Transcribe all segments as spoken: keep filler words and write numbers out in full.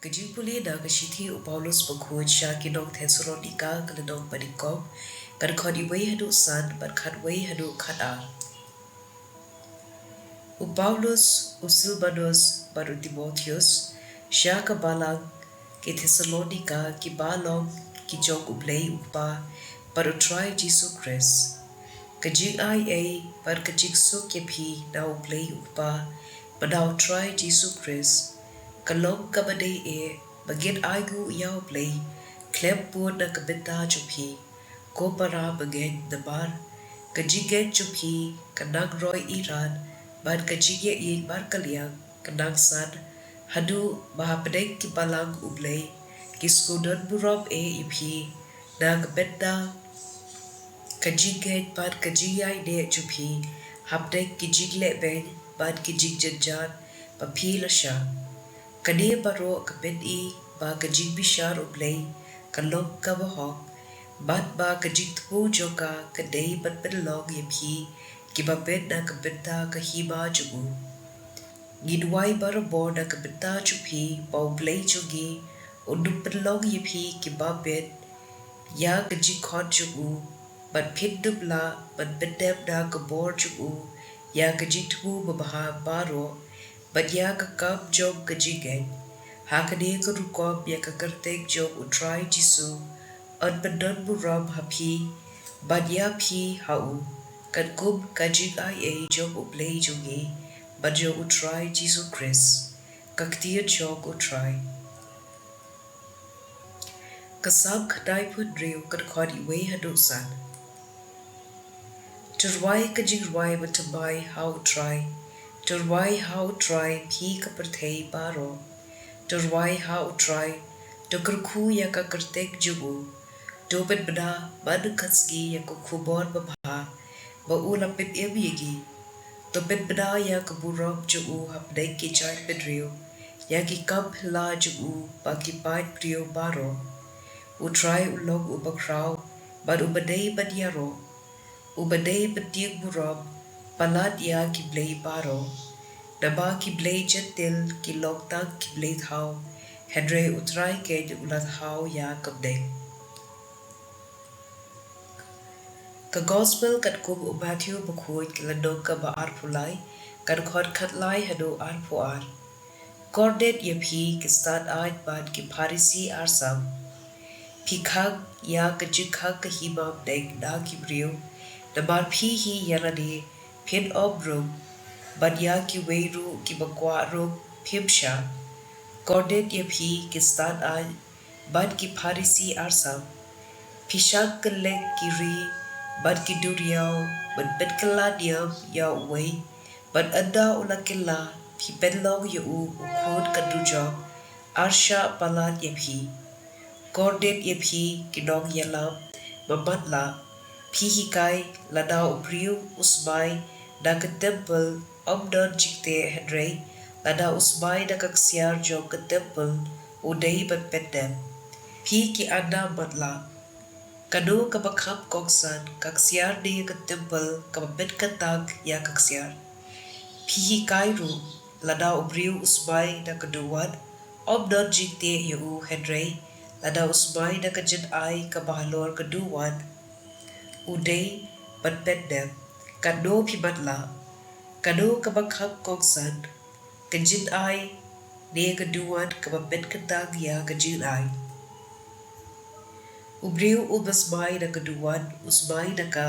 Ka jingpule na ka shithi u Paulus bakhuid sha ki nong Thessalonika ka lynnong banyngkong, ka dkhot wei haduh san bad khatwei haduh khatar. U Paulus, u Silvanus bad u Timotheus, sha ka balang ki Thessalonika kiba long ki jong U Blei U Kpa bad U Trai Jisu Khrist. Ka jingai ei bad ka jingsuk ïa phi na U Blei U Kpa bad na U Trai Jisu Khrist. Ka long kaba dei eh ba ngin ainguh ïa U Blei khlem pud na ka bynta jong phi, ko para bangeit, namar ka jingngeit jong phi ka nang roi irat bad ka jingïaieit markylliang ka nang san, haduh ba hapdeng ki balang U Blei ki sngewdon burom eh ïa phi na ka bynta ka jingngeit bad ka jingïaineh jong phi hapdeng ki jinglehbeiñ bad ki jingjynjar ba phi la shah. Kane baroh ka pyni ba ka jingbishar U Blei ka long kaba hok, bad ba ka jingthmu jong ka ka dei ban pynlong ïa phi kiba bit na ka bynta ka hima jong u. Ngi duwai barabor na ka bynta jong phi ba U Blei jong ngi un pynlong ïa phi kiba bit ïa ka jingkhot jong u, bad phin dup lah ban pyndep da ka bor jong u ïa ka jingthmu babha baroh bad ïa ka kam jong ka jingngeit. Ha kane ka rukom ïa ka kyrteng jong U Trai Jisu yn pyndon burom ha phi bad ïa phi ha u, katkum ka jingai ei jong U Blei jong ngi bad jong U Trai Jisu Khrist. Ka ktien jong U Trai. Ka Salm khyndai phew hynriew, ka dkhot wei haduh san. To rwai ka jingrwai bathymmai ha U Trai. To rwai ha U Trai phi ka pyrthei baroh. To rwai ha U Trai, to kyrkhu ïa ka kyrteng jong u. To pynbna man ka sngi ïa ka khubor babha ba u la pynim ïa ngi. To pynbna ïa ka burom jong u hapdeng ki jaitbynriew, ïa ki kam phylla jong u ba ki paid briew baroh. U Trai u long uba khraw bad uba dei ban ïaroh, uba dei ban tieng burom palat ïa ki blei baroh. Naba ki blei jentil ki long tang ki blei thaw, hynrei U Trai keiñ u la thaw ïa ka bneng. Ka Gospel katkum u Mathaios bakhuid, ka lynnong kaba arphew lai, ka dkhot khatlai haduh arphew ar. Kordit ïa phi ki stad-aiñ bad ki Pharisi arsap. Phi khang ïa ka jingkhang ka hima bneng na ki briew, namar phi hi ïa lade phin ym rung, bad ïa kiwei ruh kiba kwah rung phim shah. Kordit ïa phi ki stad-aiñ bad ki Pharisi arsap. Phi shang kylleng ki ri bad ki duriaw ban pynkylla niam ïa uwei, bad ynda u la kylla phi pynlong ïa u u khun ka dujok. Arshah palat ïa phi. Kordit ïa phi ki nongïalam ba matlah. Phi hikai, lada u briew u smai da ka templ, ym don jingteh, hynrei lada u smai da ka ksiar jong ka templ, u dei ban pyndep. Phi ki anda matlah. Kano kaba kham kongsan, ka ksiar ne ka templ kaba pynkyntang ïa ka ksiar? Phi hikai ruh, lada u briew u smai da ka duwan, ym don jingteh ïa u, hynrei lada u smai da ka jingai kaba halor ka duwan, u dei ban pyndep. Katno phi matlah. Kano kaba kham kongsan, ka jingai ne ka duwan kaba pynkyntang ïa ka jingai? U briew uba smai da ka duwan u smai da ka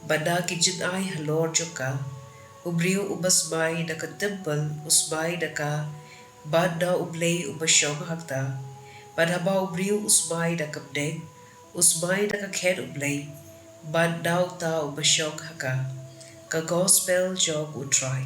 bad da ki jingai halor jong ka. U briew uba smai da ka templ u smai da ka bad da U Blei uba shong ha kata. Bad haba u briew u smai da ka bneng, u smai da ka khet U Blei bad da uta uba shong ha ka. Ka Gospel jong U Trai.